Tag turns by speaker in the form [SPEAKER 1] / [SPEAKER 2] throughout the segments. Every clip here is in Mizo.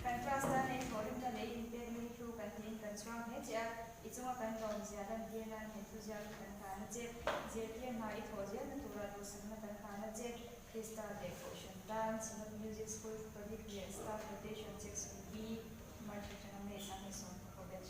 [SPEAKER 1] Kan class tan ei thawhrimna lei inpekna hi hlu kan tiin kan chhuang hle che a, i chunga kan lawmzia lantir nan he thuziak hi kan hlan a che. Zirtir hna i thawh zelna tura duhsakna kan hlan a che. Krista leh Kohhran tan Synod Music School Product leh Staff Rotation Section B March atanga May 2010 batch.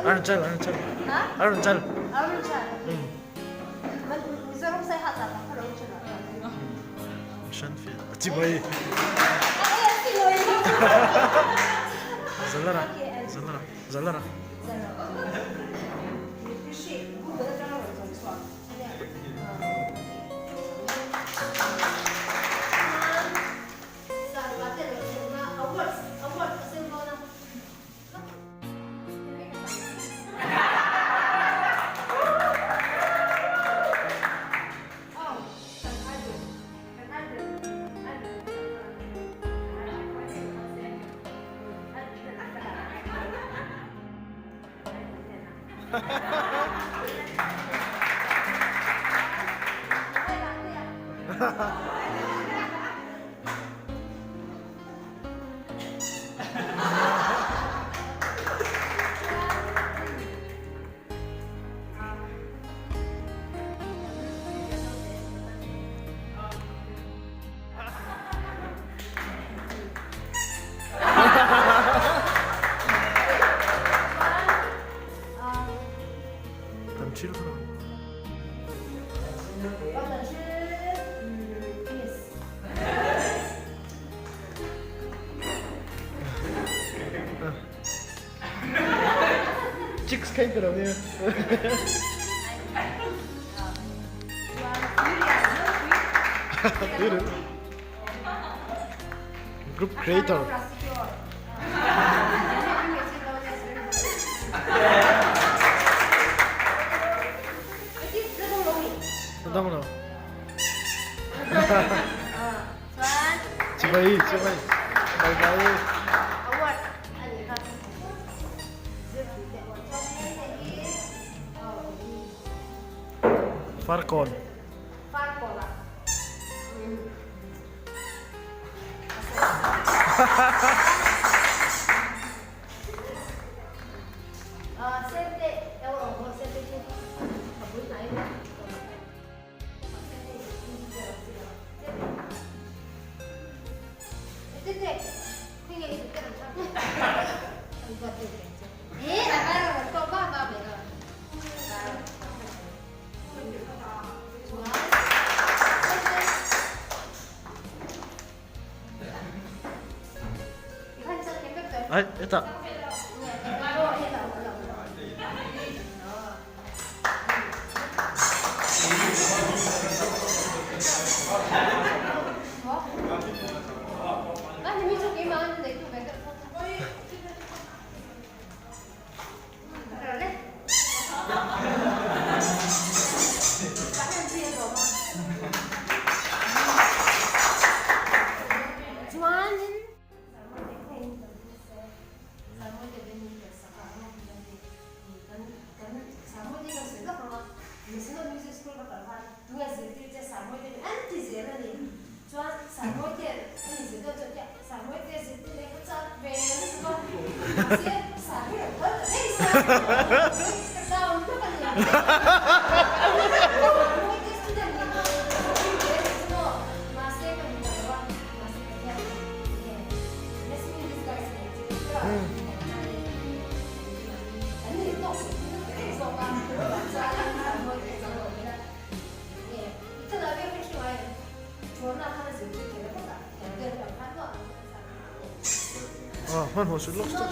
[SPEAKER 2] Arunachal Arunachal Arunachal Chibai Zalara Zalara Zalara Kan thil kha. Chicks khain te lo ni. Group creator. Dang lo. Chibai, chibai. Bye bye. Farkawn. Ai, hetah. Hmanhmawh suh lawk stop.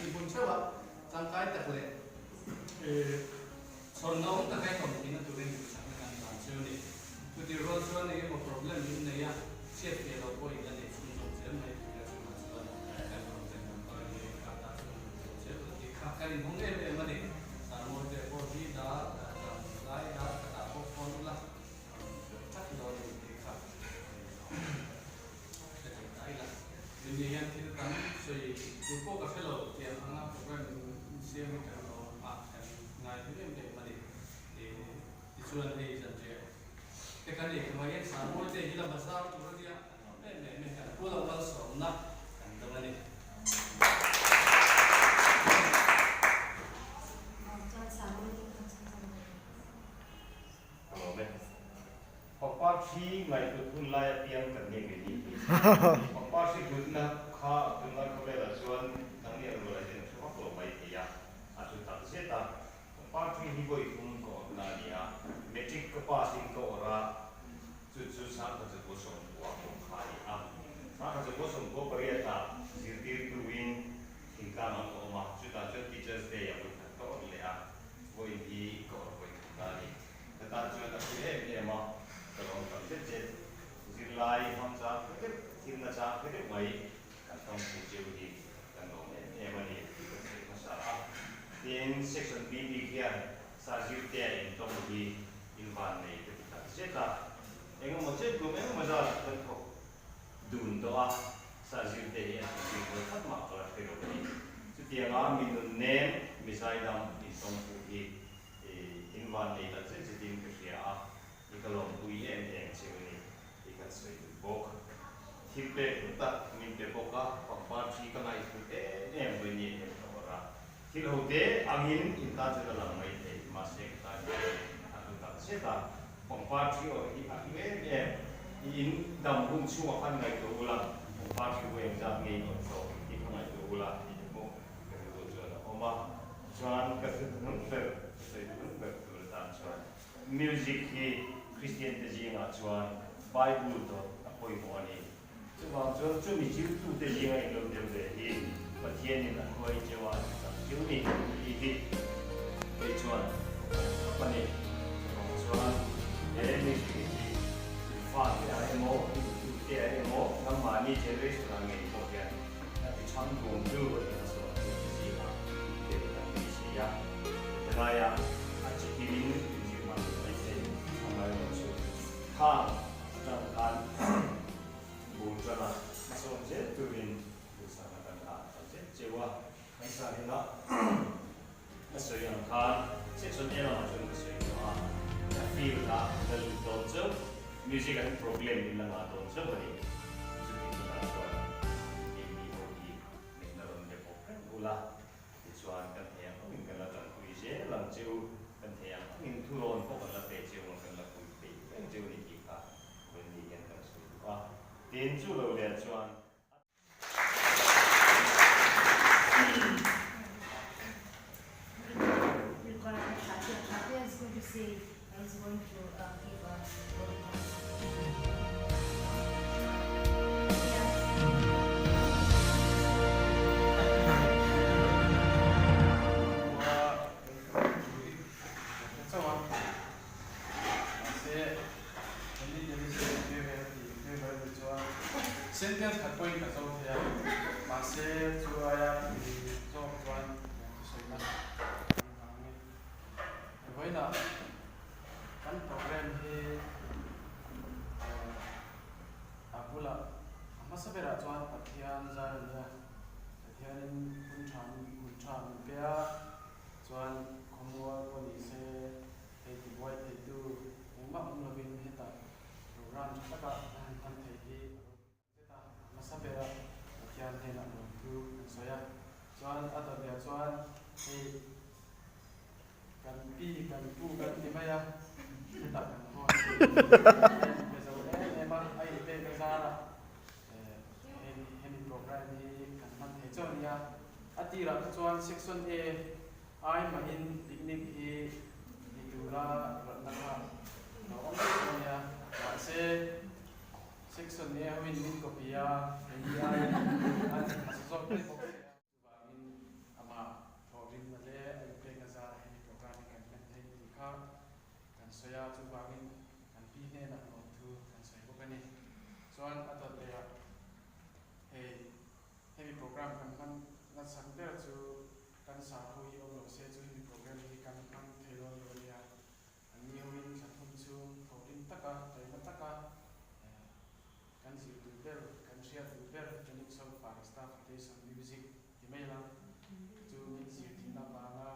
[SPEAKER 3] Mahni hmun theuh a tangkai tak leh chhawn naum taka i awm theihna turin duhsakna kan dan cheu a ni. Chuti rual chuan eng emaw problem in nei a, chhiat fiah loh pawh in la nei chhunzawm zel mai thei a, chungah chuan kan contact number hi ka ta chuan min zawh zel a tih kha kan inhawng em em a ni. Sarmawi te pawh hi dar zan lai dar khatah pawh phone ula a rawn hrilh tlat dawn a ni tih kha hre thei ta ila. Mini hian thil tam sawi tur pawh ka hre lo tiang anga program in siam hi kan lawm a, kan ngai hlu em em a ni. Tichuan hei zanriah te kan ei khawmah hian Sarmawi te hi la bazar tur a nia kan lawm em em e, kan pu lo malsawmna kan dawng a ni.
[SPEAKER 4] Ka lawm e. Pangpar hri ngaihhlut hun lai apiang kan nei ve ni hi. Pangpar hri hlutna kha tunlai khawvelah chuan nangni ang rualai ten a hre vak lo mai thei a, a hlu tak zet a. Pangpar hri hi vawi thum ka awrhna a ni a, matric ka pass in ka awrh a, chu chu sangkhat zakua sawmkua pawh kha a ni a. Sangkhat zakua sawmkua pariatah zirtirtuin thingtlangah ka awm a, chutah chuan Teachers Day ah vawi khat ka awrh leh a, vawiin hi ka awrh vawi khatna a ni. Ka tan chuan a hlu em em a, ka lawm tam zet zet. Zirlai hmang chang hre deuh, thilna chang hre deuh mai kan tawng phu cheu hi kan lawm em em a ni tih kan sawi hmasa a. Tin, Section B bik hian sa zirtea intawng hi invan nei ka ti tak zet a. Engemaw chet kum engemaw zat kan thawk dun tawh a, sa zirte hi an thinrim hawi khat mah ka la hre lo a ni. Chutianga mi nun nem, mi zaidam intawng phu hi In van nei tak zet zetin ka hria a, i ka lawmpui em em cheu a ni tih kan sawi duh bawk. Thil pek hlu tak min pe bawk a, pangpar thi ka ngaihhlut em em vawi ni em ka awrh a. Thil ho te angin in tan chuan a lang mai thei, mahse ka tan hian a hlu tak zet a. Pangpar thi awrh hi a hlu em em. I in dam hun chhungah khan ngaihtuah ula, pangpar thi vawi engzat nge in awrh tawh tih kha ngaihtuah ula tih te pawh ka rilru chuan a awm a. Chuan ka sawi hnung ber, ka sawi hnung ber tur atan chuan music hi Kristian te zingah chuan Bible dawt a pawimawh a ni. Chuvang chuan chumi zirtute zinga in lo tel ve hi Pathianin a hruai cheu a, a ti chak cheu ni tih hi kei chuan ka pawm thlap a ni. Chuvang chuan he music hi in fate ah emaw, in tute ah emaw, nangmahni generation ah ngei pawh hian A ti chhang duang chu a ti hmasa ang tih te zingah tel kan nei si a. Helaia a chi kimin inzir hman lo mai thei a ngai lo chu khang atang khan bul tana hmasawn zel turin duhsakna kan hlan ta zet cheu a. Kan sa hina a sawi ang khan section A lamah chuan ka sawi tawh a, a field ah la lut dawn chauh, music an problem in la ngah dawn chauh a ni. Chuti hunah chuan keini ho hi min la rawn be bawk reng ula, tichuan kan thei ang angin kan la tanpui zel ang che u, kan thei ang angin thurawn pawh kan la pe cheu ang, kan la pui peih reng cheu a ni tih kha Wendy hian kan sawi duh a. Tin, chu lo leh chuan a.
[SPEAKER 3] Sentence khat pawhin ka zo thei a, mahse chu aia tui zawk chuan lungthusawina kan hmang a ni. Vawiinah kan program hi a bulah a hmasa berah chuan Pathian zar a ni a, Pathianin hun tha hun tha min pe a, chuan khawmual pawh ni se hei tibuai theitu engmah awm lovin hetah Program tha taka a han hman theih hi a ropui tak zet a, a hmasa bera Pathian hnenah lawmthu kan sawi a, chuan a dawtliah chuan hei kan pi kan pu kan ti mai a, hetah kan hawn hi pe zo em em a, a inpek a zar a, hemi program hi kan hman thei chauh a nia. A tirah kha chuan Section A ai mahin picnic hi ti tura rawtna kha lo awm daih tawh a nia. Mahse, Section A hoin min copy a, keini aiin an hmasa zawk daih bawk si a. Chuvangin sawi a, chuvangin kan pi hnenah lawmthu kan sawi bawk a ni. Chuan a dawt lehah hei hemi program kan hman nachhan ber chu kan sakho hi awm lo se chu hemi program hi kan hmang thei dawn lo a nia. An ni hoin thla thum chhung thawhrim taka, taima taka kan zir duh ber, kan hriat duh ber Phoenix Solfa Staff Foundation Music ti mai la chu min zir thin avanga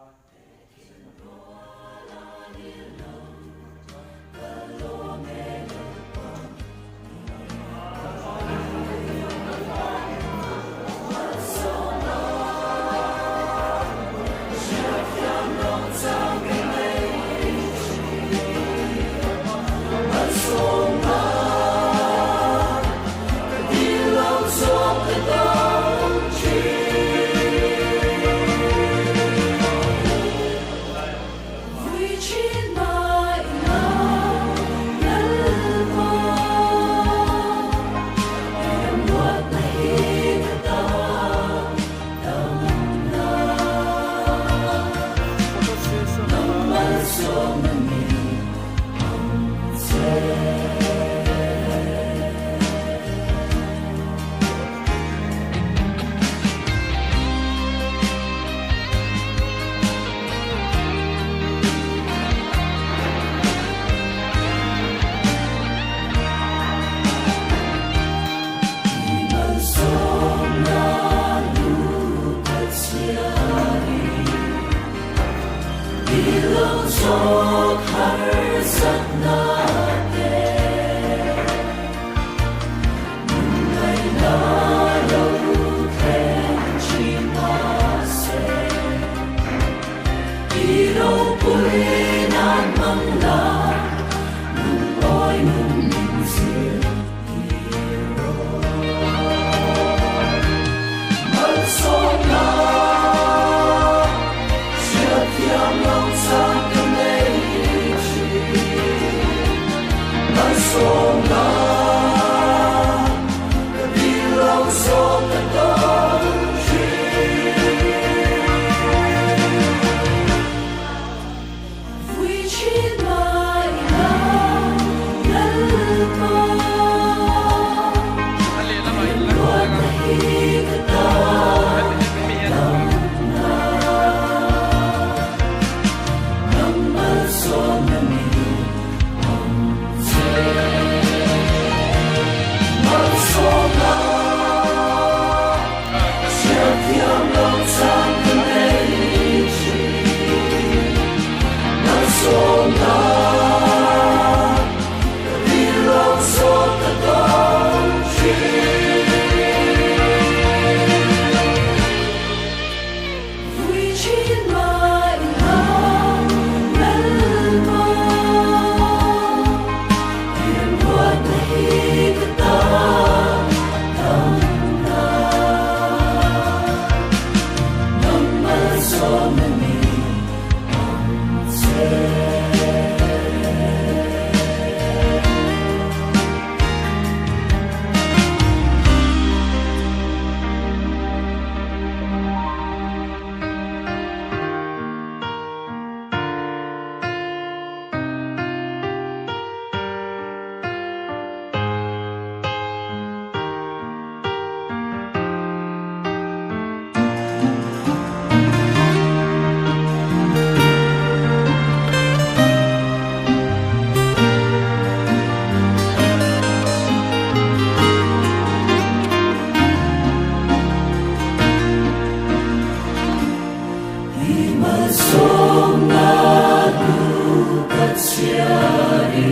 [SPEAKER 3] thusawi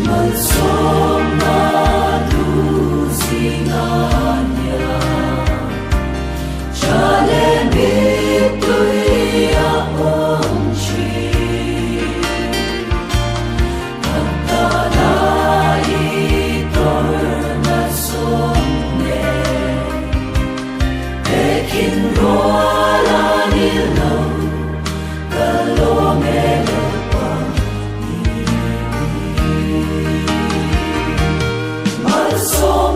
[SPEAKER 5] Malsawmna. Zo.